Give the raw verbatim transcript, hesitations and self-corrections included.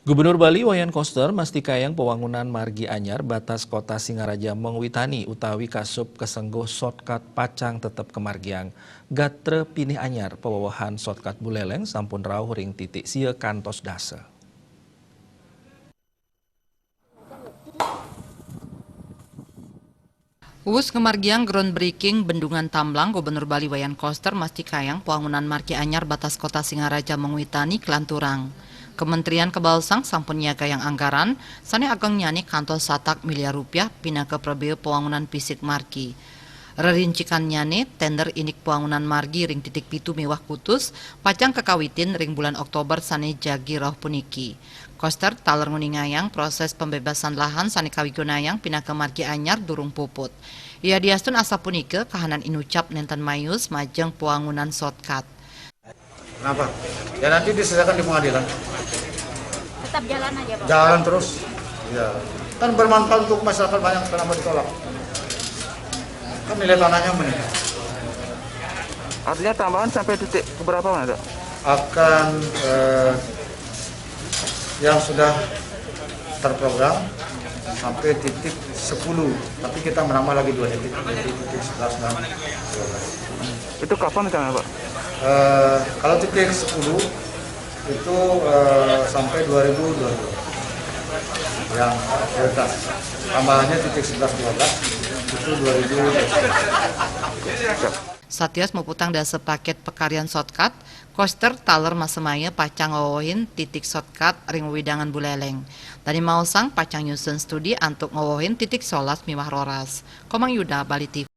Gubernur Bali Wayan Koster mastikayang pawangunan margi anyar batas Kota Singaraja Mengwitani utawi kasup kasengguh shortcut pacang tetep kamargiang. Gatra pinih anyar pawewehan shortcut Buleleng sampun rauh ring titik sia kantos dasa. Wus ngamargiang groundbreaking Bendungan Tamblang, Gubernur Bali Wayan Koster mastikayang pawangunan margi anyar batas Kota Singaraja Mengwitani kalanturang. Kementerian Kabaosang sampun nyiagayang anggaran sane agengnyané kantos satak miliar rupiah pinaka prabea pawangunan fisik margi. Rerincikannyane tender indik pawangunan margi ring titik pitu miwah kutus pacang kakawitin ring bulan Oktober sane jagi rauh puniki. Koster taler nguningayang proses pembebasan lahan sane kawigunayang pinaka margi anyar durung puput. Yadiastun asapunika, kahanan inucap nenten mayus majeng pawangunan shortcut. Kenapa? Ya, nanti diselesaikan di pengadilan. Tetap jalan aja, Pak? Jalan terus. Ya. Kan bermanfaat untuk masyarakat banyak, kenapa ditolak? Kan nilai tanahnya meningkat. Artinya tambahan sampai titik keberapa, Pak? Akan, eh, yang sudah terprogram sampai titik sepuluh, tapi kita menambah lagi dua titik, jadi titik sebelas dan dua belas. Itu kapan rencananya, Pak? Eh, kalau titik sepuluh itu, eh, sampai dua ribu dua puluh yang prioritas. Tambahannya titik sebelas dua belas itu dua ribu dua puluh. Satya muputang dasa paket pakaryan shortcut, Koster taler masemaya pacang ngowohin titik shortcut ring wewidangan Buleleng. Dane maosang pacang nyusun studi antuk ngowohin titik solas miwah roras. Komang Yuda, Bali T V.